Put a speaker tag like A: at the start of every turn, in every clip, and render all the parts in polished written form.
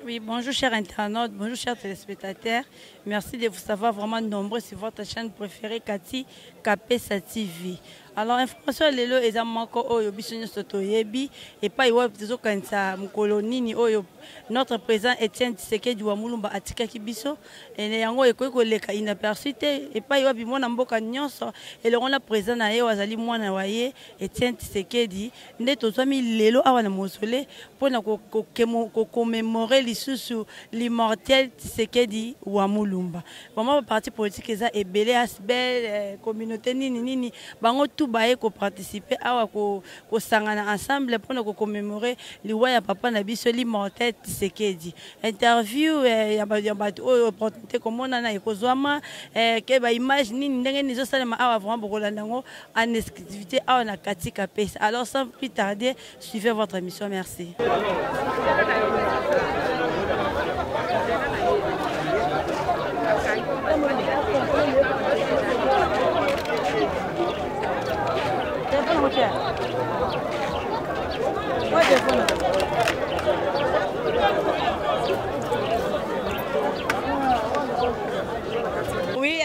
A: Oui, bonjour chers internautes, bonjour chers téléspectateurs. Merci de vous savoir vraiment nombreux sur votre chaîne préférée Cathy Kapesa TV. Alors information lelo eza moko oyo biso nyonso toyebi epai wapi tozokanisa mokolo nini oyo notre président Etienne Tshisekedi wa Mulumba atikaki biso ene yango ekoki koleka inaperçu te epai wapi mwana mboka nyonso elongo na président na ye oyo azali mwana wa ye Etienne Tshisekedi nde tozwami lelo awa na mausolée mpo na kocommémorer lisusu l'immortel Tshisekedi wa Mulumba. Vraiment ba parti politique eza ebele asbel eh, communauté nini nini bango tout baye koparticiper awa kosangana ensemble mpo na kocommémorer liwa ya papa na biso l'immortel Tshisekedi. Interview eh, ya bato oyo opportunité komonana ekozwama eh, ke ba image nini ndenge nini ezosalema awa vraiment bokolanda yango en exclusivité awa na Cathy Kapesa. Alors sans plus tarder, suivez votre émission. Merci. Oui,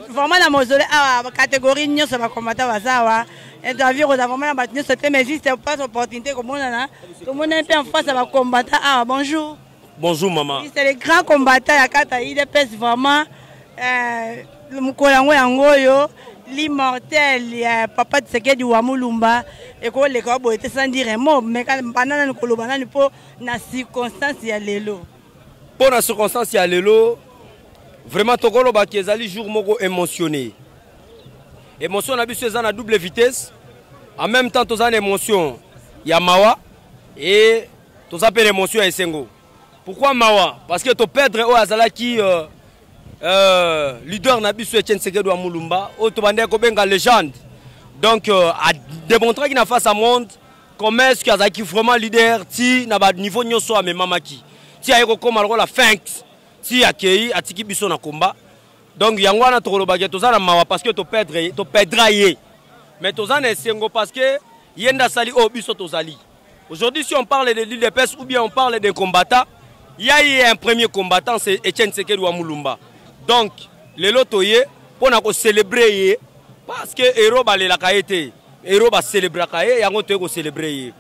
A: vraiment na mausolée awa catégorie nyonso bacombattant baza awa interview kozala vraiment na bato nyonso te mais juste pas opportunité komonana tomona mpe en face ya bacombattant awa. Bonjour.
B: Bonjour maman.
A: Oui, c'est le grand combattant ya kata UDPS vraiment mokolo yango yango oyo l'immortel ya papa Tshisekedi wa Mulumba ekoleka boye te sans dire un mot, mais banda nani koloba nani mpo na circonstance ya lelo.
B: Mpo na circonstance ya lelo, vraiment tokolobaki ezali jour moko émotionné. Émotion na biso eza na double vitesse. En même temps toza na émotion ya mawa et toza mpe na émotion ya esengo. Pourquoi mawa? Parce que toperdre oyo azalaki leader na biso Etienne Tshisekedi wa Mulumba, oyo tobandaki kobenga légende. Donc adémontraki na face à monde comment est-ce que azalaki vraiment leader ti na baniveau nyonso amemamaki ti aye kokóma lokola sphinx, ti akei atiki biso na combat. Donc yango wana tokolobaki toza na mawa parce que toperdre, toperdra ye, mais toza na esengo parce que ye nde asali oyo biso tozali aujourd'hui. Si on parle de l'UDPS ou bien on parle des combattants, il y a eu un premier combattant, c'est Etienne Tshisekedi wa Mulumba. Donc lelo toye mpona kocélébrer ye parce que héros balelaka ye te, héros bacélébraka ye. Yango toye kocélébrer ye.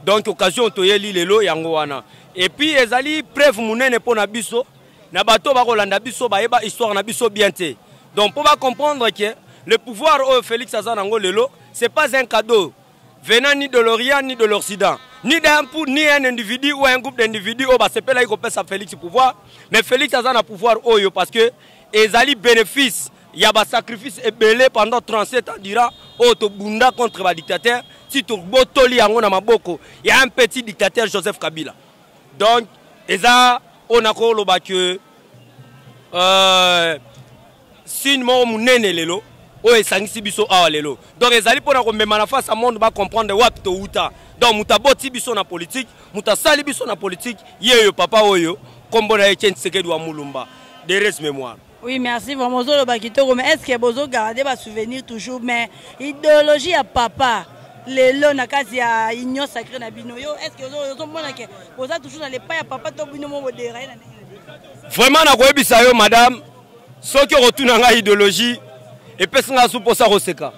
B: Donc occasion toyeli lelo yango wana. Et puis ezali preuve monene mpo na biso na bato bakolanda biso bayeba histoire na biso bien te. Donc mpo bacomprendre que le pouvoir oyo Félix aza nango lelo, c'est pas un cadeau venant ni de l'Orient ni de l'Occident, ni d'un ni un individu ou un groupe d'individus oyo basepelaki kopesa Félix pouvoir. Mais Félix aza na pouvoir oyo parce que ezali bénéfice ya basacrifice ebele pendant 37 ans durant oyo tobunda contre badictateur ti tobotoli yango na maboko ya un petit dictateur, Joseph Kabila. Donc eza oyo nakoloba ke signe moko monene lelo oyo esangisi biso awa lelo. Donc ezali mpona komema na face ya monde bacomprendre wapi touta. Donc moto aboti biso na politique, moto asali biso na politique, ye oyo papa oyo nkombo na ye Etienne Tshisekedi wa Mulumba, d'heureuse mémoire.
A: Oui, merci vraiment. Ozoloba kitoko, mais est-ce que bozogarde basouvenir toujours? Mais idéologie ya papa lelo na kati ya union sacrée na bino yo, est ce que ozomona ke boza toujours na lepa ya papa to bino mo bodérailler na ndenge?
B: Vraiment nakoyebisa yo madame, soki okotuna ngai idéologie, epesi ngai su mposa koseka.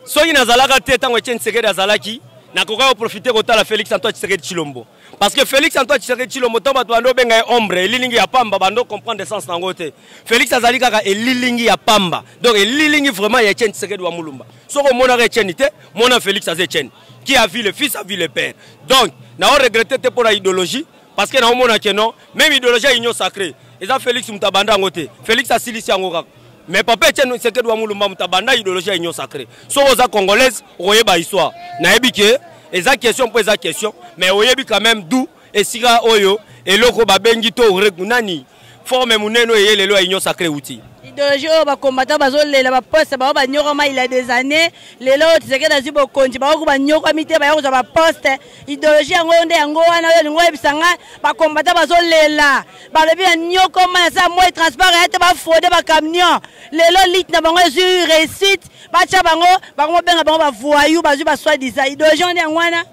B: Soki nazalaka te ntango Etienne Tshisekedi azalaki, nakokaki koprofiter kotala Félix Antoine Tshisekedi Tshilombo, parce que Félix Antoine Tshisekedi Tshilombo, ntango bato bando obenga ye ombre, elilingi ya pamba, bando comprendre sens nango te. Félix azali kaka elilingi ya pamba, donc elilingi vraiment ya Etienne Tshisekedi wa Mulumba. Soki omonaka Etienne te, mona Félix aza Etienne. Qui a vu le fils a vu le père. Donc nao regretter te mpo na idéologie, parce que naomona ke non, même idéologie ya union sacrée eza Félix moto abanda yango te. Félix asilisi yango kaka, mais papa Etienne Tshisekedi wa Mulumba moto abanda idéologie ya union sacrée. Soki oza congolaise, okoyeba histoire. Nayebi ke eza question mpo eza question, mais oyebi quand même d'où esika oyo eloko babengi to nani forme monene oyo eye lelo ya union sacrée euti.
A: Idéologie oyo bacombattant bazolela baposte bango banyokama il y a des années, lelo oyo Tshisekedi azwi bokonzi, bango banyokwami te, baya kozwa baposte. Idéologie yango oyo nde yango wana oyo olingi oyebisa nga. Bacombattant bazolela, balobi na nyokoma na sa moi transport ya te, bafraude bacamion. Lelo lutte na bango ezwi réussite, batya bango, bango mobenga bango bavoyou, bazwi basoi-disant. Idéologie wana yango wana.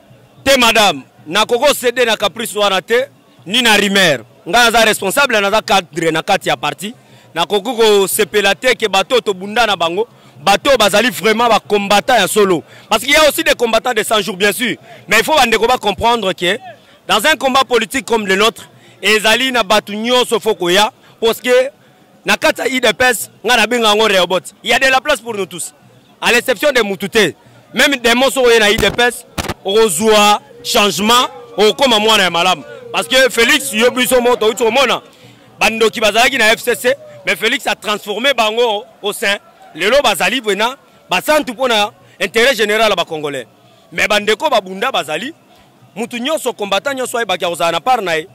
B: Te madame, nakoki kocéder na caprice wana te ni na rumeur. Ngai naza responsable, naza cadre na kati ya parti. Nakoki kosepela te ke bato oyo tobunda na bango, bato oyo bazali vraiment ba combattants ya solo. Parce qu'il y a aussi des combattants de 100 jours, bien sûr. Mais il faut bandeko ba comprendre que dans un combat politique comme le nôtre, ezali na bato nyonso faut koya, parce que na kati ya UDPS, ngai nabenga yango Rehoboth. Il y a de la place pour nous tous. À l'exception de mutu te. Même des morceaux oyo na UDPS, okozwa changement, okokoma mwana ya malamu. Parce que Félix, yo biso moto outi komona bandoki bazalaki na FCC, mais Félix a transformé bango au sein. Lelo bazali pena basantu mpona intérêt général ya ba Congolais. Mais bandeko babunda bazali, mutu nyonso combattant nyonso ayebaki akozala na part na ye.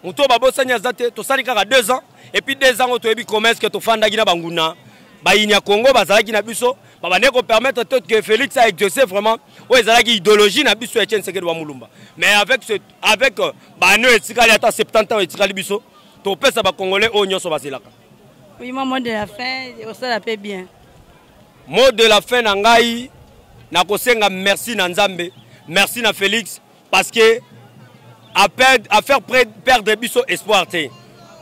B: Moto oyo babosani aza te, tosali kaka 2 ans, et puis 2 ans oyo toyebi comment est-ce que tofandaki na banguna bayini ya Congo bazalaki na biso, babandeki kopermettre te que Félix a exercé vraiment oyo ezalaki idéologie na biso ya Etienne Tshisekedi wa Mulumba. Mais avec ce, avec bano etikali ata 70 ans etikali biso, topesa ba Congolais oyo nyonso bazelaka.
A: Oui, moi, mot de la fin, osala pe bien.
B: Mot de la fin na ngai, nakosenga merci na Nzambe, merci na Félix, parce que à perdre, à faire perdre biso espoir te.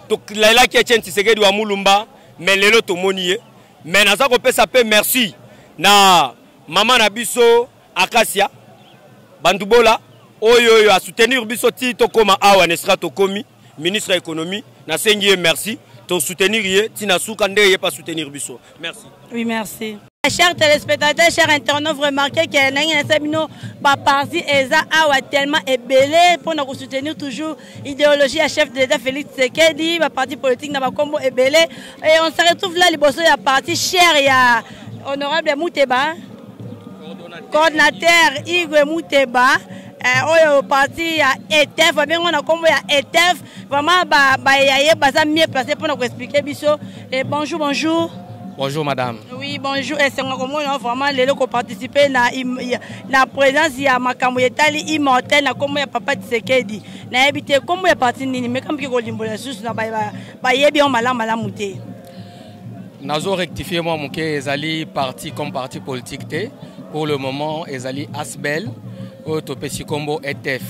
B: Tolalaki Etienne Tshisekedi wa Mulumba, mais lelo tomoni ye. Mais naza kopesa pe merci na mama na biso Acacia Bandubola oyo oyo a soutenir biso ti tokoma awa na esika tokomi, ministre ya économie, nasengi ye merci, to soutenir ye ti na suka nde ye pa soutenir biso. Merci.
A: Oui, merci. Chers téléspectateurs, chers internautes, vous remarquez que ndenge na bino ba parti eza awa tellement ebele pour nous soutenir toujours idéologie ya chef de l'État Félix Tshisekedi, ba parti politique na ba kombo ebele, et on se retrouve là liboso ya parti cher ya honorable Muteba, coordinateur Igwe Muteba, oyo parti ya ETF, babengo na kombo ya ETF, vraiment ba ba ya ye baza mieux placé pour nous expliquer biso. Et bonjour, bonjour.
C: Bonjour madame.
A: Oui, bonjour. Et c'est comment vraiment lelo ko participer na na présence ya makambo etali immortel na kombo ya papa Tshisekedi. Na yebi te kombo ya parti nini mais kambi ko limbola susu na ba ba yebi on malamu malamu te.
C: Nazo rectifier moi moke ezali parti comme parti politique te. Pour le moment ezali Asbel oyo topesi kombo ETF.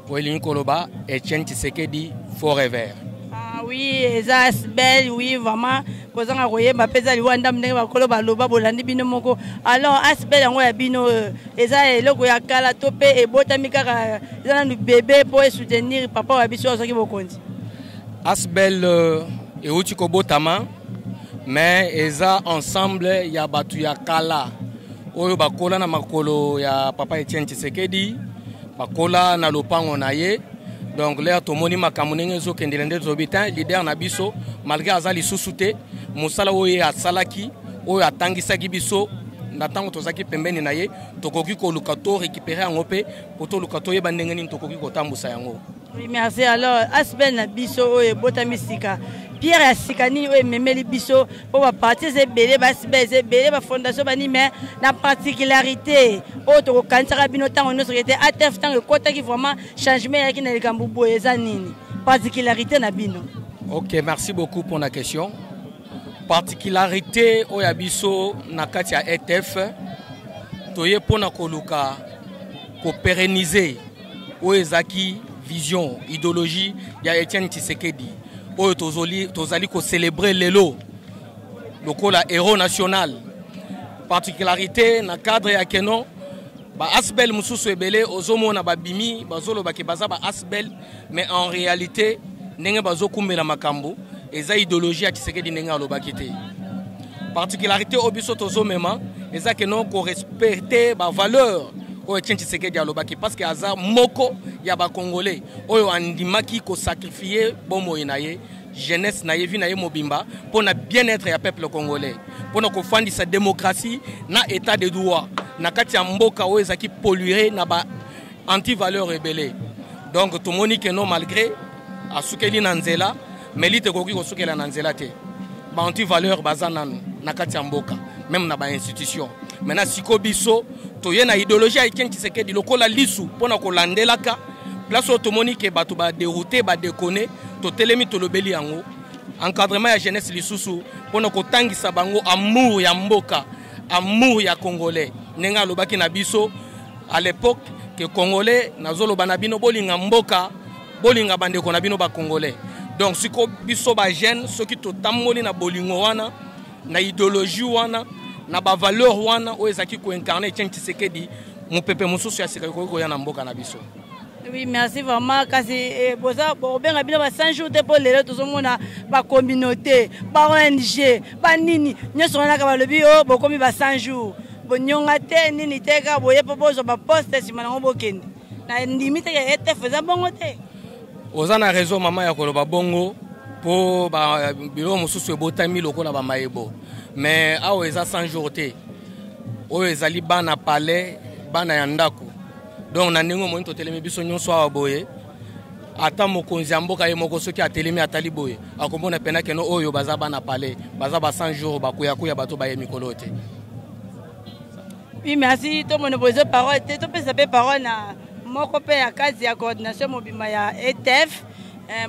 C: Oyo elingi koloba Etienne Tshisekedi forever.
A: Ah oui, eza Asbel, oui vraiment kozanga koyeba mpe eza liwa ndambo ndenge bakolo baloba bolandi bino moko. Alors Asbel yango ya bino eza eloko ya kala to mpe ebotami kaka eza nanu bébé po esoutenir papa wa biso azwaki bokonzi.
C: Asbel euti kobotama mais eza ensemble ya bato ya kala oyo bakola na makolo ya papa Etienne Tshisekedi, bakola na lopango na ye. Donc l'air tomoni makambo ndenge ezokendela nde tolobi te leader na biso malgré aza lisusu te, mosala oyo ye asalaki oyo atangisaki biso na ntango tozalaki pembeni na ye, tokoki koluka to récupérer yango mpe po toluka toyeba ndenge nini tokoki kotambusa yango.
A: Oui, merci. Alors Asbel na biso oyo ebotami sika, pierre ya sika nini oyo ememeli biso po ba parti eza ebele, ba Asbel eza ebele, ba fondation bani, mais na particularité oyo tokokanisaka bino ntango nyonso ete ATF ntango ekotaki vraiment changement eyaki na likambo boye, eza nini particularité na bino?
C: Ok, merci beaucoup pour la question. Particularité oyo ya biso na kati ya ETF, toye mpona koluka kopérenniser oyo ezalaki vision, idéologie ya Etienne Tshisekedi oyo tozali kocélébrer lelo lokola héros national. Particularité na cadre ya keno ba Asbel mosusu ebele ozomona babimi bazolobaki baza ba Asbel, mais en réalité ndenge bazokumbela makambo eza idéologie ya Tshisekedi ndenge alobaki te. Particularité oyo biso tozomema eza keno korespecte ba valeur oyo Etienne Tshisekedi alobaki, parce que aza moko ya ba Congolais oyo andimaki kosacrifier bomoi na ye, jeunesse na ye, vie na ye mobimba mpona bien-être ya peuple congolais, mpona kofandisa démocratie na état de droit na kati ya mboka oyo ezalaki pollué na ba anti-valeur ebele. Donc tomoni ke non, malgré asukeli na nzela, mais lite ekoki kosukela na nzela te. Ba anti-valeur baza nanu na kati ya mboka, même na ba institution. Maintenant siko biso toye na idéologie ya Etienne Tshisekedi lokola lisu mpona kolandelaka place oyo tomoni ke bato ba dérouté, ba déconné, totelemi tolobeli yango. Encadrement ya jeunesse lisusu mpona kotangisa bango amour ya mboka, amour ya congolais ndenge alobaki na biso à l'époque ke congolais nazoloba na bino bolinga mboka, Bolinga bandeko na bino bacongolais. Donc siko biso bajeune, soki totamboli na bolingo wana, na idéologie wana, na bavaleur wana oyo ezalaki koincarne Etienne Tshisekedi, mopepe mosusu ya sika ekoki koya na mboka na biso.
A: Oui, merci vraiment. Kasi eh, boza bobenga bino ba 100 jours te po lelo tozomona ba communauté, ba ONG, ba nini, nyonso wana kaka balobi o oh, bokomi ba 100 jours. Bonyonga te nini te kaka boye po bozwa ba poste nsima nango bokende. Na ndimi te ke ETF eza bongo te.
C: Oza na raison mama ya koloba bongo po ba biloko mosusu ebotami lokola ba mayebo. Mais awa eza 100 jours te. Oyo ezali bana palais, bana ya ndako. Donc na ndenge omoni totelemi biso nyonso awa boye, ata mokonzi ya mboka ye moko soki atelemi atali boye akomona pena keno oyo baza bana palais, baza ba 100 jours bakuyakuya bato baye mikolo te.
A: Oui, merci. Tomona bozo parole te, topesa mpe parole na moko mpe ya kati ya coordination mobimba ya ETF.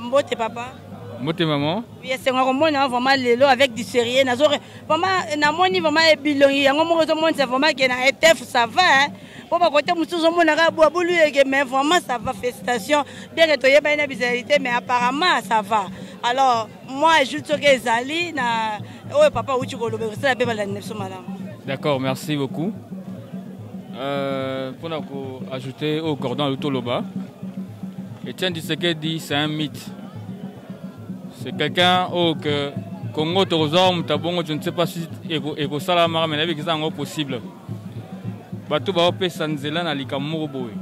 A: Mbote papa.
D: Mbote maman.
A: Oui, esengo komona vraiment lelo avec du sérieux. Nazo vraiment namoni vraiment ebilongi yango moko ezomonisa vraiment ke na ETF ça va hein. Po bakote mosusu ozomonaka bwa bulu eke, mais vraiment ça va, félicitations. Bien que toyebani na bizaleli te, mais apparemment ça va. Alors moi ajoute soki ezali na oyo papa auti koloba ekosala mpe balandi na biso malamu.
D: D'accord, merci beaucoup. Pour ajouter au cordon Lutoloba, Etienne Tshisekedi, c'est un mythe. C'est quelqu'un au que Congo Torzor Mutabongo, je ne sais pas si ekosala mara, mais nayebi eza yango possible. Bato baopesa nzela na likambo moko boye.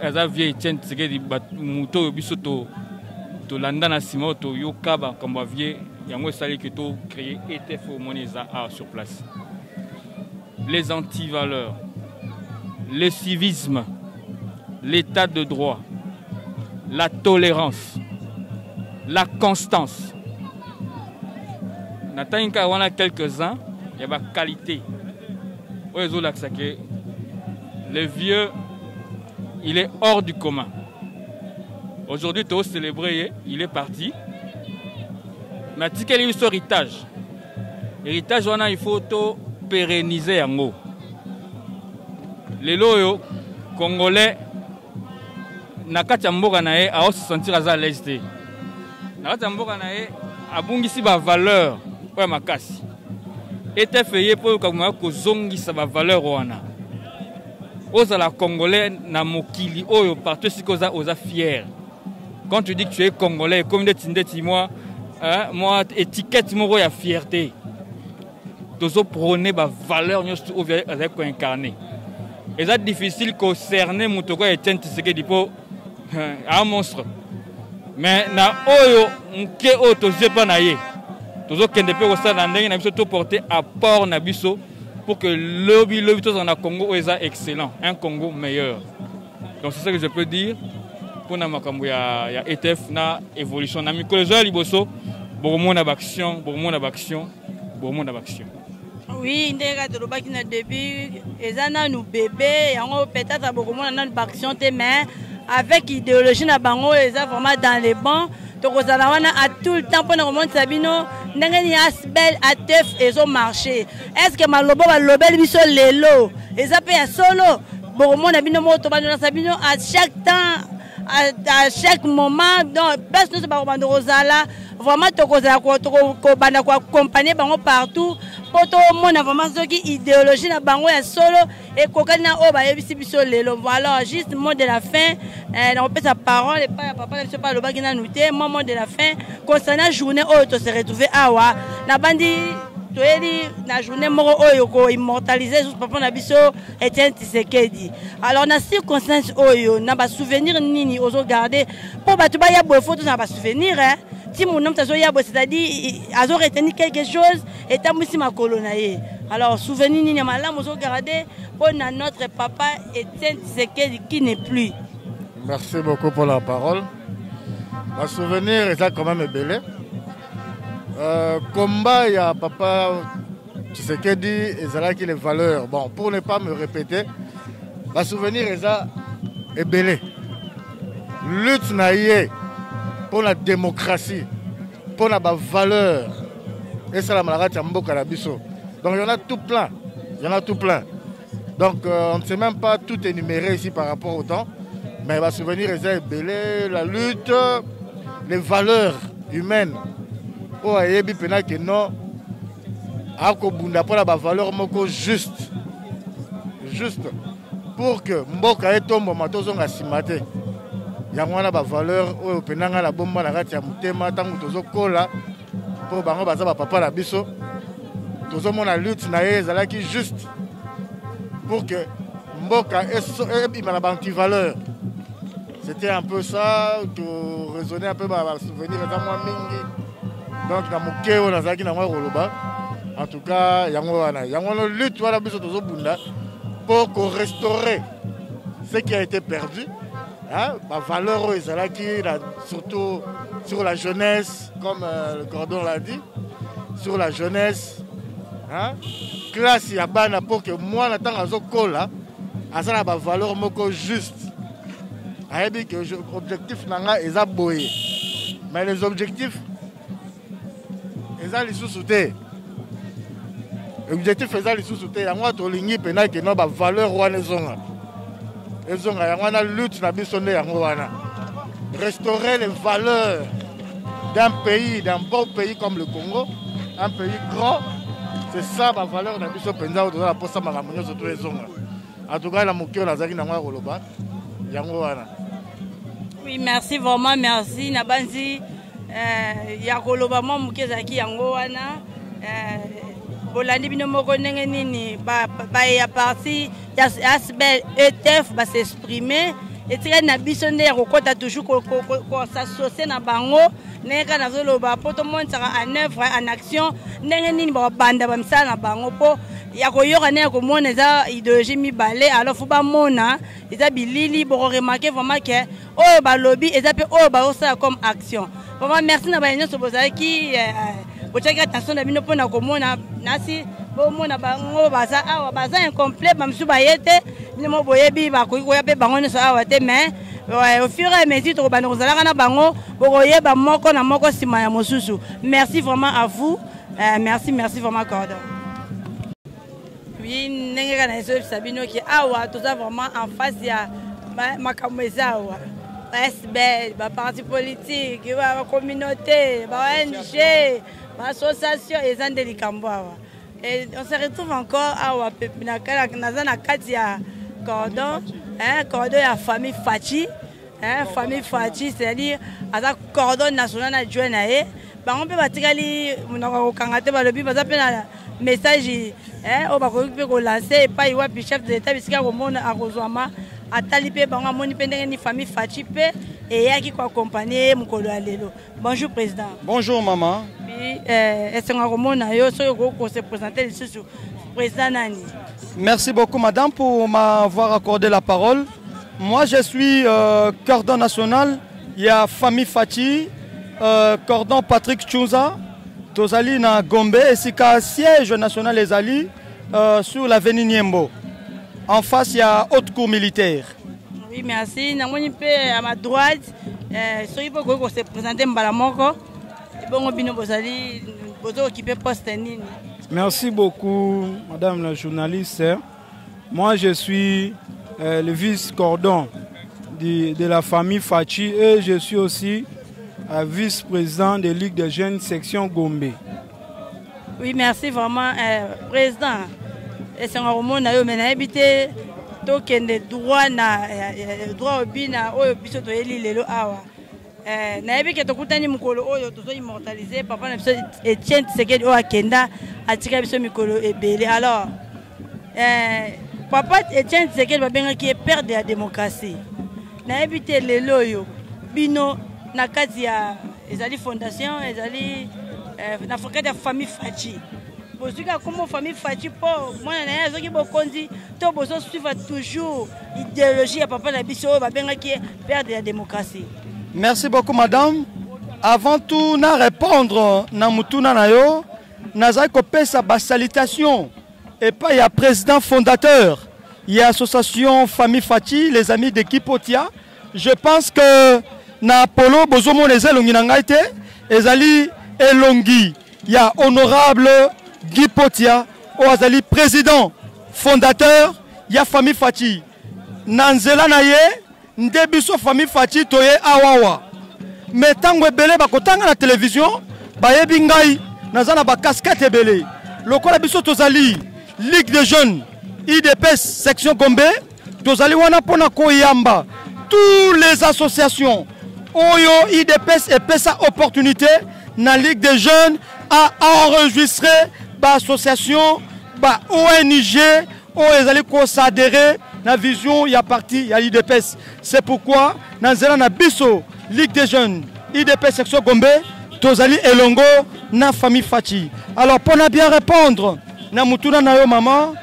D: Aza vieux Etienne Tshisekedi, moto oyo biso tolanda na nsima oyo toyoka makambo ya vieux, yango esali ke to créer ETF omoni eza awa sur place. Les antivaleurs, le civisme, l'état de droit, la tolérance, la constance. Natangi kaka wana quelques-uns ya ba qualité oyo ezolakisa ke le vieux, il est hors du commun. Aujourd'hui to célébrer, il est parti, mais atikeli biso héritage. Héritage wana il faut to pérenniser yango. Lelo oyo congolais na kati ya mboka na ye aosi sentir aza à l'aise te. Na kati ya mboka na ye abungisi ba valeur oyo ya makasi. ETF ye mpo oyoka kozongisa ba valeur wana. Ozala congolais na mokili oyo partout esika oza, oza fier. Quand tu dis que tu es congolais, comme ndeti ndeti moi, hein, moi étiquette moko ya fierté. Tozo prôner ba valeur nyonso oyo azali ko incarner. Eza difficile ko cerner moto kwa Etienne Tshisekedi po un monstre. Mais na oyo moke oyo tozwi epa na ye, tozokende mpe kosala na ndenge na biso, to porter apport na biso pour que lobi lobi tozala na Congo oyo eza excellent, un Congo meilleur. Donc c'est ce que je peux dire mpona makambo ya ETF na évolution na mikolo ezoya liboso. Bokomona ba action, bokomona ba action, bokomona ba action.
A: Oui, ndenge kaka tolobaki na début, eza nanu bébé yango, peut-être bokomona nanu ba action te, mais avec idéologie na bango eza vraiment dans les bons. Tokozala wana à tout le temps mpona komonisa bino ndenge nini asbel atef ezomarche. Est ce que malobo balobeli biso lelo eza mpe ya solo? Bokomona bino moko, tobandolasa bino à chaque temps, à chaque moment. Donc place nyonso bakobanda kozala vraiment, tokozala kobanda koaccompagne bango partout mpo tomona vraiment soki idéologie na bango ya solo ekokani na oyo bayebisi biso lelo. Voilà, juste mot de la fin. Nakopesa parole epai ya papa na biso mpe alobaki nanu te. Mwa mot de la fin concernant journée oyo tose retrouve awa na bandi toyeli na journée moko oyo koimmortaliser juste papa na biso Etienne Tshisekedi. Alors na circonstance oyo, na ba souvenir nini ozogarde mpo bato baya boye? Faut tozala ba souvenir, hein? Ti mono moto azoya boye, c'est-à-dire azo retenir quelque chose, etambwisi makolo na ye. Alors souvenir nini ya malamu ozogarde mpo na notre papa Etienne Tshisekedi qui n'est plus?
E: Merci beaucoup pour la parole. Ba souvenir eza quand même ebele. Combat ya papa Tshisekedi ezalaki les valeurs. Bon, pour ne pas me répéter, ba souvenir eza ebele. Lutte na ye pour la démocratie, pour la valeur esalama na kati ya mboka na biso. Donc il y en a tout plein, il y en a tout plein. Donc on ne sait même pas tout énumérer ici par rapport au temps. Mais basouvenir eza ebele, la lutte, les valeurs humaines oyo ayebi mpena ke non, akobunda mpona bavaleur moko juste juste pour que mboka etomboma, tozonga nsima te. Yango wana bavaleur oyo mpena ngai nabomba na kati ya motema. Ntango tozokola, mpo bango baza bapapa na biso, tozomona lutte na ye ezalaki juste pour que mboka ebima na baantivaleur. C'était un peu ça, toraisonner un peu, basouvenir eza mwa mingi. Donc na moke oyo nazalaki na mwa koloba, en tout cas yango wana, yango wana lutte wana biso tozobunda mpo korestaurer ce qui a été perdu, hein, bavaleur oyo ezalaki, surtout sur la jeunesse, comme le cordon l'a dit, sur la jeunesse, hein, classe ya bana, pour que mwana ntango azokola aza na bavaleur moko juste, ayebi ke objectif na ngai eza boye. Mais les objectifs eza lisusu te, objectif eza lisusu te. Yango wana tolingi mpena ke no bavaleur wana ezonga, ezonga. Yango wana lutte na biso nde yango wana, restaurer les valeurs d'un pays, d'un beau pays comme le Congo, un pays grand. C'est ça bavaleur na biso mpenza oyo toza na mposa, makambo nyonso to ezonga. En tout cas na moke oyo nazalaki nango ya koloba, yango wana.
A: Oui, merci vraiment, merci. Nabanzi ya koloba mwa moke ezalaki yango wana. Bolandi bino moko ndenge nini baye ya parti ya ASBL ETF bas'exprime. Etikali na biso nde ya kokɔta toujours kos'associer na bango ndenge kaka nazoloba, mpo tomonisaka en œuvre, en action, ndenge nini bakobanda bamisala na bango, mpo ya koyoka ndenge ya komona eza idéologie mibale. Alors faut bamona eza bilili, bokoremarquer vraiment ke oyo balobi eza mpe oyo bazosala comme action. Vraiment merci na baye nyonso bozalaki, botiaki attention na bino mpona komona nasi. Bomona bango baza awa, baza incomplet, bamosusu baye te. Bino mo boyebi, bakoki koya mpe bango nyonso awa te, mais au fur et à mesure tokobanda kozalaka na bango, bokoyeba moko na moko nsima ya mosusu. Merci vraiment à vous, merci, merci vraiment cordon. Oui, ndenge kaka nazoyebisa bino ke awa toza vraiment en face ya makambo eza awa, ASBL, baparti politique, bacommunauté, ba ONG, baassociation, eza nde likambo awa. Et on se retrouve encore awa, naza na kati ya cordon, hein, cordon ya famille Fatshi, hein, famille Fatshi, c'est-à-dire aza cordon national na adjoint na ye. Bango mpe batikali monoko kokanga te, balobi baza mpe na message oyo bakoki mpe kolancer epai wapi chef de l'État, bisika komona akozwama, atali mpe bango, amoni mpe ndenge ni famille Fatshi mpe eyaki koaccompagner ye mokolo ya lelo. Bonjour président.
F: Bonjour maman.
A: Puis esenga komona yo. Soki okoki kose présenter lisusu, président nani?
F: Merci beaucoup madame pour m'avoir accordé la parole. Moi je suis cordon national ya famille Fatshi, cordon Patrick Tchunza. Tozali na Gombe, esika siège national ezali, sur l'avenue Niembo. En face il y a haute cour militaire.
A: Oui, merci. Namoni mpe à ma droite, soki mpe okoki kose présenter mbala moko. Bongo bino bozali bozo occuper poste nini?
G: Merci beaucoup, madame la journaliste. Moi, je suis le vice-cordon de la famille Fatshi et je suis aussi vice-président de Ligue des jeunes section Gombe.
A: Oui, merci vraiment, président. Esengo komona yo, me nayebi te, tokende droit na droit obina oyo biso toyeli lelo awa. Nayebi ke tokutani mokolo oyo tozo immortaliser papa na biso Etienne Tshisekedi oyo akenda, atika biso mikolo ebele. Alors papa Etienne Tshisekedi babengaki ye père de la démocratie. Nayebi te, lelo oyo bino na kati ya ezali fondation, ezali na kati ya famille Fatshi, bozwi kaka kombo famille Fatshi mpo mwana na ye azwaki bokonzi, to bozosuivre toujours idéologie ya papa na biso oyo babengaki ye père de la démocratie?
F: Merci beaucoup madame. Avant tout na répondre na mutuna na yo, nazali kopesa basalutation epai ya président fondateur ya association famille Fatshi, les amis de Kipotia. Je pense que na polo bozomona eza elongi na ngai te, ezali elongi ya honorable Guy Potia oyo azali président fondateur ya famille Fatshi. Na nzela na ye Nde biso famille Fatshi toye awawa. Mais tango ebele bakotanga na télévision, bayebi ngai naza na ba casquette ebele. Lokola biso tozali Ligue des jeunes UDPS section Gombe, tozali wana pona koyamba tous les associations oyo UDPS epesa opportunité na Ligue des jeunes à enregistrer ba association ba ONG oyo ezali ko s'adhérer na vision ya parti ya UDPS. C'est pourquoi na nzela na biso Ligue des jeunes UDPS section Gombe tozali elongo na famille Fatshi. Alors pona bien répondre na mutuna na yo maman,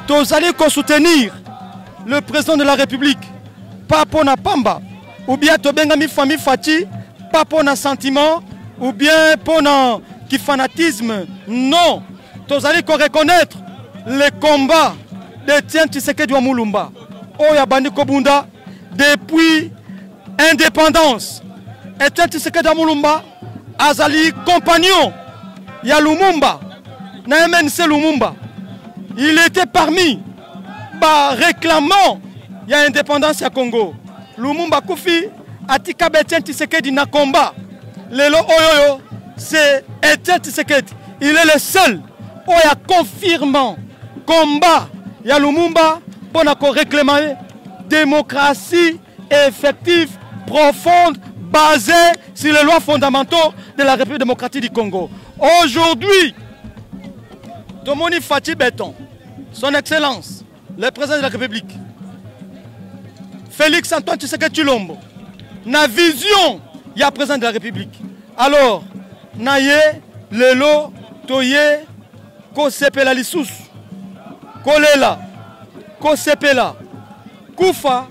F: tozali ko soutenir le président de la République pas pona pamba ou bien tobengami famille Fatshi pas pona sentiment ou bien pona ki fanatisme, non. Tozali ko reconnaître le combat d'Etienne Tshisekedi wa Mulumba oyo abandi kobunda depuis indépendance. Etienne Tshisekedi wa Mulumba azali compagnon ya Lumumba na MNC Lumumba. Il était parmi ba réclamants ya indépendance ya Congo. Lumumba kufi atika Etienne Tshisekedi na combat. Lelo oyoyo c'est Etienne Tshisekedi. Il est le seul oyo a confirmant combat ya Lumumba pour na ko réclamer démocratie effective, profonde, basée sur les lois fondamentaux de la République démocratique du Congo. Aujourd'hui, Tomoni Fatshi Béton, son Excellence, le président de la République, Félix Antoine Tshisekedi Tshilombo, na vision ya président de la République. Alors, na ye lelo toye kosepela lisusu, kolela, kosepela kufa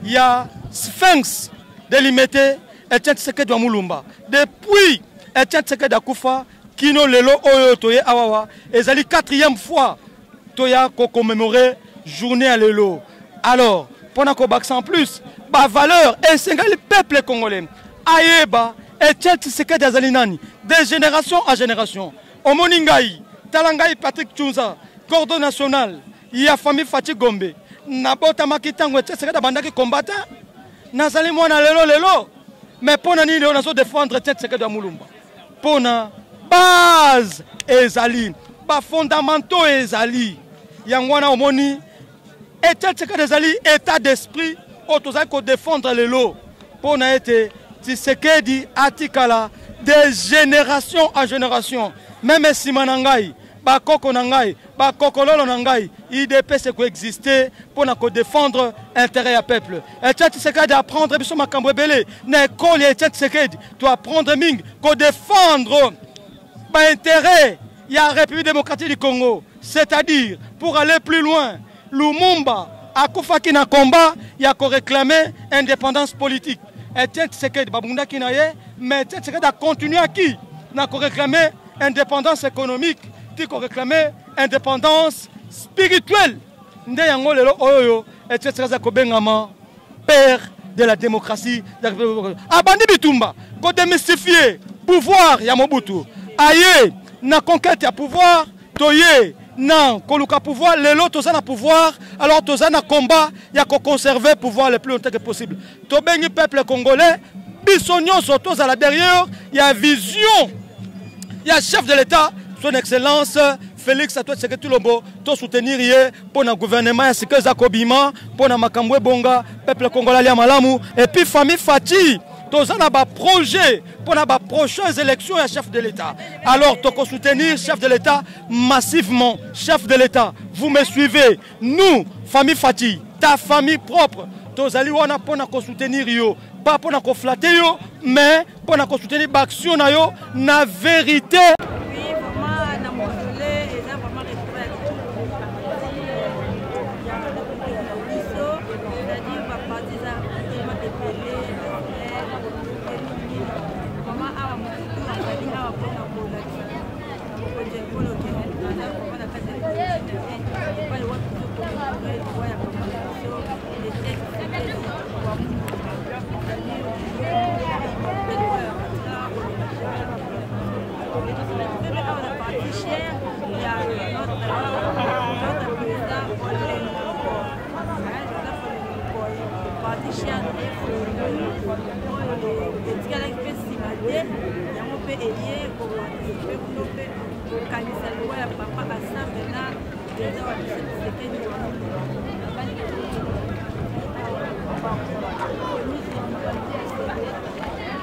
F: ya Sphinx de Limete Etienne Tshisekedi wa Mulumba. Depuis Etienne Tshisekedi akufa kino lelo oyo toye awawa ezali 4e fois toya ko commémorer journée ya lelo. Alors pona ko bakisa en plus ba valeur esengeli peuple congolais ayeba Etienne Tshisekedi azali nani de génération à génération. Omoni ngai tala ngai Patrick Tshunza, cordon national ya famille Fatshi Gombe, nabotamaki tango Etienne Tshisekedi abandaki combattant, nazali mwana lelo lelo, mais pona nini lelo nazo défendre Etienne Tshisekedi ya Mulumba? Pona base ezali, ba fondamentaux ezali. Yango wana omoni Etienne Tshisekedi ezali état d'esprit oyo tozali ko défendre lelo pona ete Tshisekedi atikala de génération en génération. Même nsima na ngai, bakoko na ngai, bakokololo na ngai, UDPS ekoexiste pona ko défendre intérêt ya peuple. Etienne Tshisekedi apprendre biso makambo ebele na école ya Etienne Tshisekedi, to apprendre mingi ko défendre ba intérêt ya République démocratique du Congo, c'est-à-dire pour aller plus loin, Lumumba akufaki na combat ya ko réclamer indépendance politique. Etienne Tshisekedi babundaki na ye, mais Etienne Tshisekedi a continué à qui na ko réclamer indépendance économique, ti ko réclamer indépendance spirituelle. Nde yango lelo oyo Etienne Tshisekedi aza kobengama père de la démocratie de la République. Abandi bitumba ko démystifier pouvoir ya Mobutu, aye na conquête ya pouvoir, toye na koluka pouvoir, lelo toza na pouvoir, alors toza na combat ya ko conserver pouvoir le plus longtemps que possible. Tobengi peuple congolais biso nyonso tozala derrière ya vision ya chef de l'État, son excellence Félix Antoine Tshisekedi Tshilombo, to soutenir ye pour na gouvernement ya sika eza kobima, pour na makambo ebonga, peuple congolais ya malamu, et puis famille Fatshi toza na ba projet pour na ba prochaines élections ya chef de l'État. Alors toko soutenir chef de l'État massivement. Chef de l'État, vous me suivez, nous famille Fatshi, ta famille propre, tozali wana pour na ko soutenir yo, pas pour na ko flatter yo, mais pour na ko soutenir ba action na yo na vérité.
A: Oui, vraiment, na mausolée, eza vraiment retrouvé à biso, c'est-à-dire ba parti eza tellement ebele, vraiment awa mosusu azali awa mpona kolakisa mokonzi ya ekolo ke aza vraiment na kati ya epai wapi tokomemore liwa ya papa na biso Etienne Tshisekedi wa Mulumba, c'est-à-dire awa na parti cher ya notre président Joseph Parti. Chair na ye oyo etikalaki mpe nsima te, yango mpe eye koparticipe kuna mpe kokanisa liwa ya papa Asambe na président wa biso Tshisekedi wa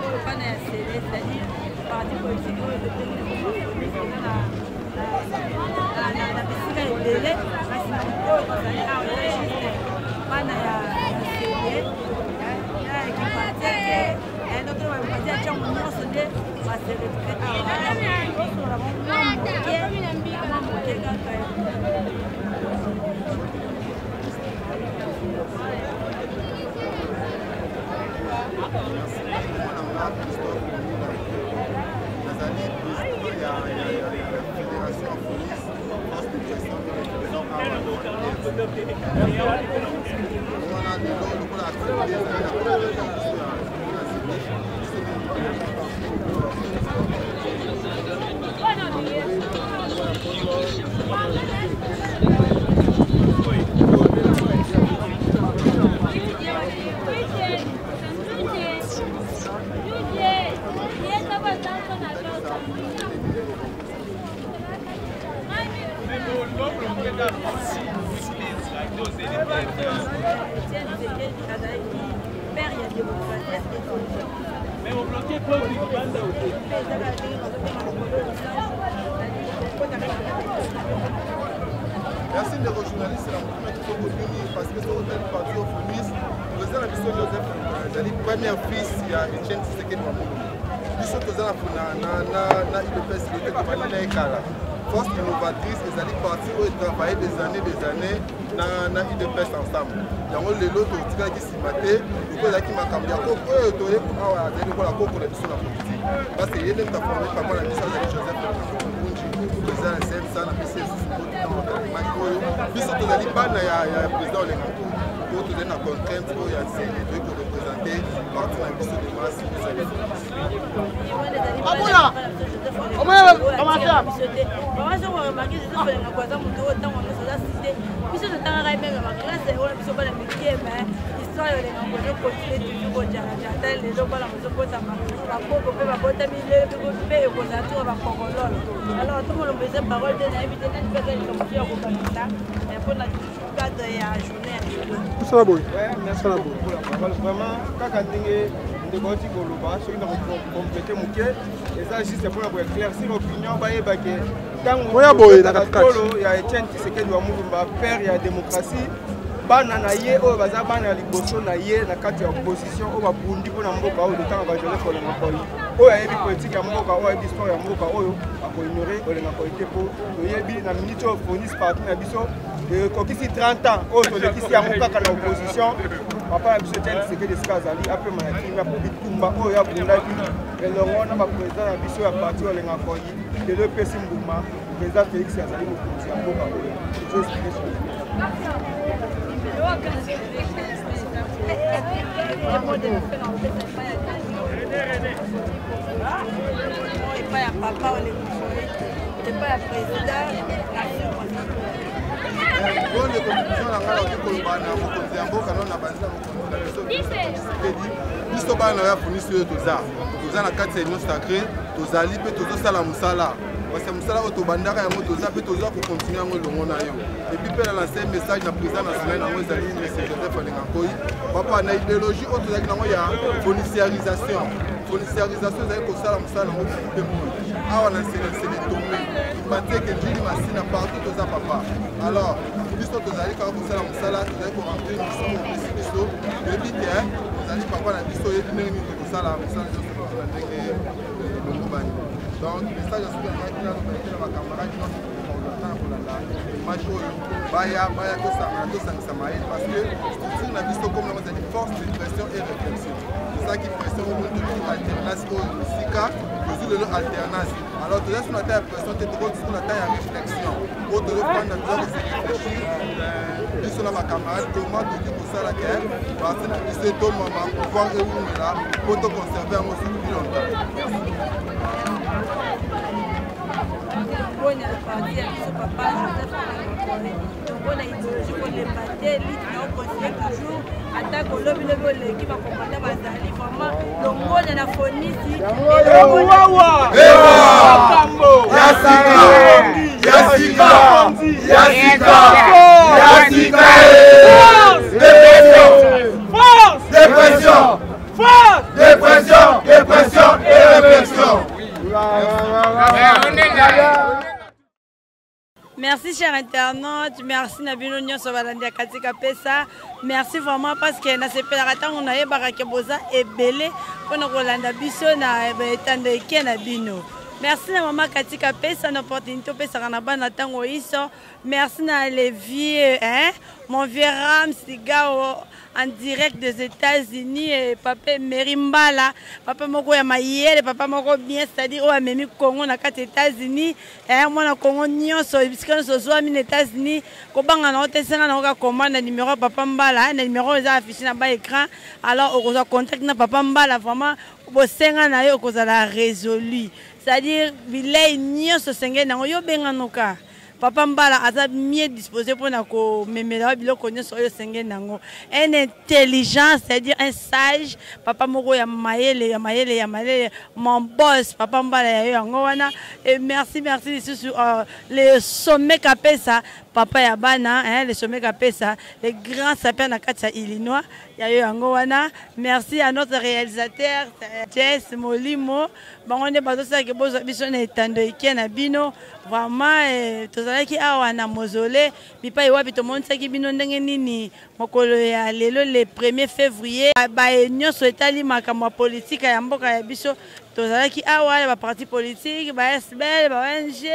A: oyo bana ya sele, c'est-à-dire parti politique oyo tobengi na eza na bisika ebele, kasi na oyo tozali awa eza juste bana ya sele ya kipateke ndoto bapati ya ntango nyonso nde base retrouve awa. Osola mwa moke, mwa moke kaka.
H: Nazali président ya fédération ya police, force de pression de réflexion awa wana. Lelo lokola activité ezali na communauté ya biso ya biso.
A: Etienne Tshisekedi azalaki père ya démocratie. Mpe ezaka ndenge bazobenga lokolo.
H: Merci, ndeko journaliste. Na motuna kitoko nini, parce que soki otali parti au fonis, président na biso Joseph ezali premier fils ya Etienne Tshisekedi wa Mulumba. Biso toza na UDPS lete, tobandi na ye kala. Force innovatrice ezali parti oyo etravaille des années, des années na UDPS ensemble. Yango lelo totikalaki nsima te. Loko ezalaki makambo ya koko oyo toye awa, azali lokola koko na biso na politique, parce que ye nde moto aforme papa na biso, azali Joseph Nkunji, président ya CMSA. Na pesi lisusu mbote ntango makambo oyo. Biso tozali bana ya président Olenga Nkoy oyo tozali na contrainte oyo ya nsele, toyei koreprésente parti na biso de masse.
A: Amona biso totangaka ye meme baklasse oyo, biso bana mike, mais histoire ya Olenga ezocontinue toujours kojalajala. Ata lelo bana bazobotama, bakoko mpe babotami lelo mpe ekozala tuka bakokololo. Alors tomolombo eza parole te, nayebi te nani mpe aza likambo ya kobakisa mpona cadre ya journée ya lelo.
I: Tosala boye, tosala boye.
G: Vraiment, kaka ndenge ndeko auti koloba, soki na kocompléter moke, eza juste mpona koéclaircir opinion, bayeba ke ntango
I: Oya boye na katikati.
G: Tolo ya Etienne Tshisekedi wa Mulumba, père ya démocratie, bana na ye oyo baza bana ya liboso na ye na kati ya opposition oyo babundi mpona mboka oyo, totangaka Joseph Olenga Nkoy. Oyo ayebi politike ya mboka oyo, ayebi histoire ya mboka oyo, akoignore Olenga Nkoy te, mpo toyebi na minute oyo fonis parti na biso ekokisi 30 ans oyo tolekisi yango kaka na opposition. Papa na biso Etienne Tshisekedi, esika azali, apema na kimia, mpo bitumba oyo abundaki elongo na baprésident na biso ya parti Olenga Nkoy, lelo epesi mbuma. Président Félix azali mokonzi ya mboka oyo ezoexplike.
A: Epai ya papa Olenga, epai ya président.
H: Bon, ndeko, conclusion na ngai, nakoki koloba na mokonzi ya mboka no na banzi na mokonzi na biso Tshisekedi. Biso bana ya fonisi oyo toza na kati ya union sacrée, tozali mpe tozosala mosala, parce que mosala oyo tobandaka yango, toza mpe toza kocontinue yango elongo na yo. Et puis mpe na lance message na président national yango ezali monsieur Joseph Olenga Nkoy. Papa, na idéologie oyo tozalaki nango ya foniciarisation, foniciarisation ezali kosala mosala yango mpe moi awa na Nselensele, Tombe, Batieke, Njili, Masina, partout toza, papa. Alors biso tozali kaka kosala mosala, tozali koremplir mission oyo opesi biso. Toyebi ke ozali papa na biso, oyebi ndenge nini tokosala mosala nyonso na ndenge elongo bani. Donc message ya soki yangai nalobaki na bacamarade nyonso na kolanda image oyo, baya, baya, tosangana, tosangisa mayele, parce que structure na biso comme nango ezali force de pression et réflexion. Tosalaki pression oyo tozwi alternance oyo mosika, tozwi lelo alternance. Alors toza so na temps ya pression te, tokoki so na temps ya réflexion oyo tozofanda, toza kose réfléchir biso na bacamarade, comment tokoki kosala ke parti na biso etomama, pouvoir ewumela, mpo toconserve yango sur plus longtemps.
A: Mpona parti ya biso, papa Joseph, mpona idéologie, kolemba te, lutte na ocontinue toujours. Atako lobi lobi oleki bakomanda bazali vraiment longonya na fonisi.
H: Ya sika, ya sika, ya sika, ya sika. Dépression, dépression, dépression, dépression et réflexion.
A: Merci cher internaute, merci na bino nyonso balandi ya Katika Pesa. Merci vraiment parce que nasepelaka ntango nayebaka ke boza ebele mpona kolanda biso na etando eke na bino. Merci na mama Katika Pesa na opportunité opesaka na bana ntango iso. Merci na les vieux, hein, mon vieux Ram Sigao en direct des États-Unis et papa Mary Mbala, papa moko ya mayele, papa moko bien, c'est-à-dire oyo amemi Congo na kati États-Unis. Eh, mwana Congo nyonso bisika nyonso ozwami na États-Unis, kobanga na yo te, senga na yo kaka commande na numéro ya papa Mbala, na numéro eza affiché na ba écran. Alors okozwa contact na papa Mbala, vraiment bosenga na yo okozala résolu, c'est-à-dire bilei nyonso osengeli nango yo benganoka. Papa Mbala aza mieux disposé pour na ko memela biloko nyonso oyo osengeli nango. Un intelligent, c'est-à-dire un sage, papa moko ya mayele, ya mayele, ya mayele, mon boss, papa Mbala ya yo yango wana. Et merci, merci lisusu, le sommet Kapesa, papa ya bana, hein, le sommet Kapesa, le grand sapeur na kati ya Illinois, ya yo yango wana. Merci à notre réalisateur Jess Molimo, bango nde bazosala ke bozwa biso na etando eke na bino. Vraiment, tozalaki awa na mausolée bipai wapi tomonisaki bino ndenge nini mokolo ya lelo le 1er février baye nyonso etali makambo ya politique ya mboka ya biso. Tozalaki awa ya ba parti politique, ba SBL, ba ONG,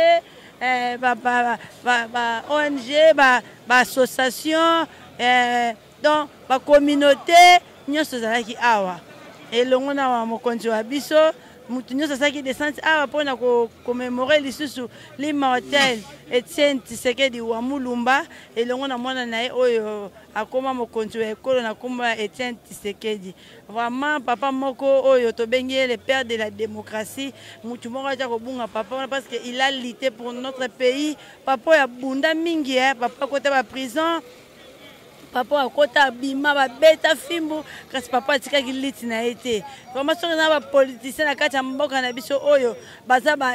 A: ba, ba, ba, ba ONG, ba, ba association, donc ba communauté nyonso ezalaki awa elongo na mokonzi wa biso. Mutu nyonso asalaki descente awa mpona commémorer lisusu l'immortel Etienne Tshisekedi wa Mulumba elongo na mwana na ye oyo akoma mokonzi wa ekolo na kombo ya Etienne Tshisekedi. Vraiment papa moko oyo tobengi ye le père de la démocratie, mutu moko aza kobunga papa wana parce que il a lutté pour notre pays. Papa oyo abunda mingi, hein, papa akota ba prison, papa akota abima babeta fimbu, kasi papa atikaki liti na ye te. Vraiment soki na ba politicien na kati ya mboka na biso oyo baza ba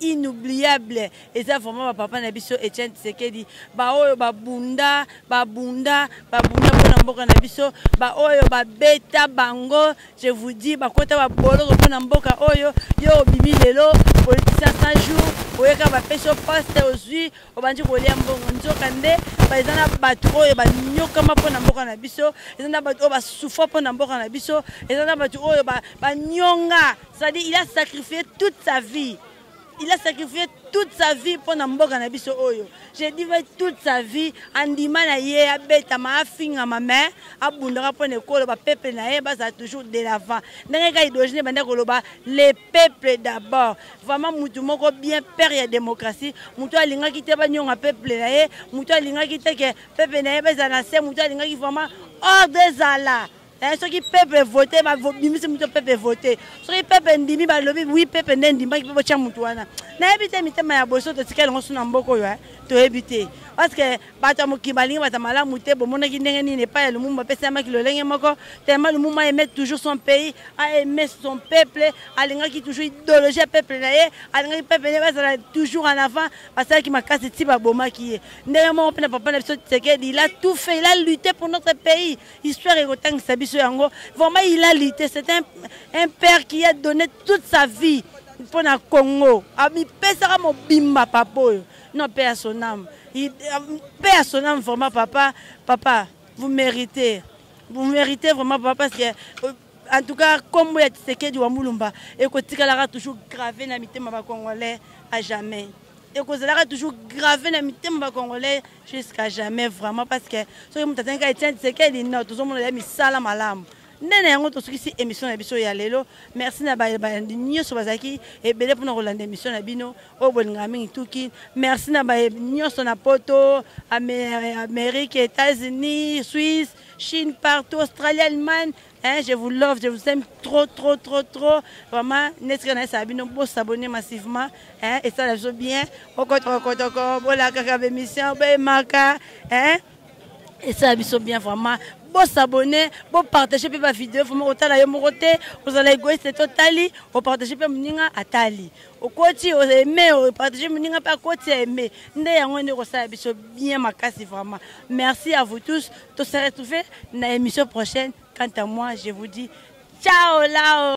A: inoubliable, eza vraiment ba papa na biso Etienne Tshisekedi, ba oyo babunda, babunda, babunda mpona mboka na biso, ba oyo babeta bango, je vous dis, bakota ba boloko mpona mboka oyo. Yo obimi lelo politicien 100 jours, oyeka bapesi yo poste, ozwi obandi kolia mbongo, nzoka nde ba eza na bato oyo banyokama mpona mboka na biso, eza na bato oyo basufra mpona mboka na biso, eza na bato oyo banyonga, c'est-à-dire il a sacrifié toute sa vie. Il a sacrifié toute sa vie pour na mboka na biso oyo. Je dis vrai toute sa vie, andima na ye abeta ma afinga ma mère, abundaka pour na ekolo ba peuple na ye baza toujours de l'avant. Ndenge ka idéologie banda koloba les peuples d'abord. Vraiment mutu moko bien père ya démocratie, mutu alingaki te ba nyonga peuple na ye, mutu alingaki te ke peuple na ye baza na se, mutu alingaki vraiment ordre ezala. Eh, soki peuple vote, ba bimisi mutu peuple vote. Soki peuple ndimi ba lobi oui peuple nde ndimaki pe botia mutu wana. Nayebi te mitema ya boso totikali yango suna mboko oyo, hein, toyebi te. Parce que bato ya mokili balingi bato ya malamu te, bomonaki ndenge nini epai ya Lumumba apesamaki lolenge moko, tellement Lumumba aimait toujours son pays, a aimé son peuple, alingaki toujours idéologie ya peuple na ye, alingaki peuple na ye bazala toujours en avant, basalaki makasi ti babomaki ye. Ndenge moko mpe na papa na biso Tshisekedi, il a tout fait, il a lutté pour notre pays. Histoire ekotangisa biso yango. Vraiment il a lutté, c'est un père qui a donné toute sa vie pour na Congo. Amipesaka mobimba papa oyo. Non, paix à son âme. Paix à son âme vraiment papa. Papa, vous méritez. Vous méritez vraiment papa parce que en tout cas kombo ya Tshisekedi wa Mulumba ekotikalaka toujours gravé na mitema ba Congolais à jamais. Ekozalaka toujours gravé na mitema ba Congolais jusqu'à jamais vraiment parce que soki moto atangaka Etienne Tshisekedi non tozomona ya misala malamu. Nde na yango tosukisi émission na biso ya lelo. Merci na ba nyonso bazalaki ebele mpona kolanda émission na bino oyo bolingaka mingi tuki. Merci na ba nyonso na Poto, Amérique, États-Unis, Suisse, Chine, partout, Australie, Allemagne. Hein, je vous love, je vous aime trop, trop, trop, trop. Vraiment, n'est-ce que ça bino bo s'abonner massivement, hein, et ça la bien. Okotoko, kotoko, bola kaka émission, be maka, hein. Esala biso bien vraiment. Bosabone, bopartage mpe bavideo vraiment. Otala yo moko te, ozala égoïste te. Otali, opartage mpe moninga atali. Okoti, oaime, opartage moninga mpe akoti, aime. Nde yango nde kosala biso bien makasi vraiment. Merci à vous tous, to se retrouver na émission prochaine. Quant à moi, je vous dis ciao lao.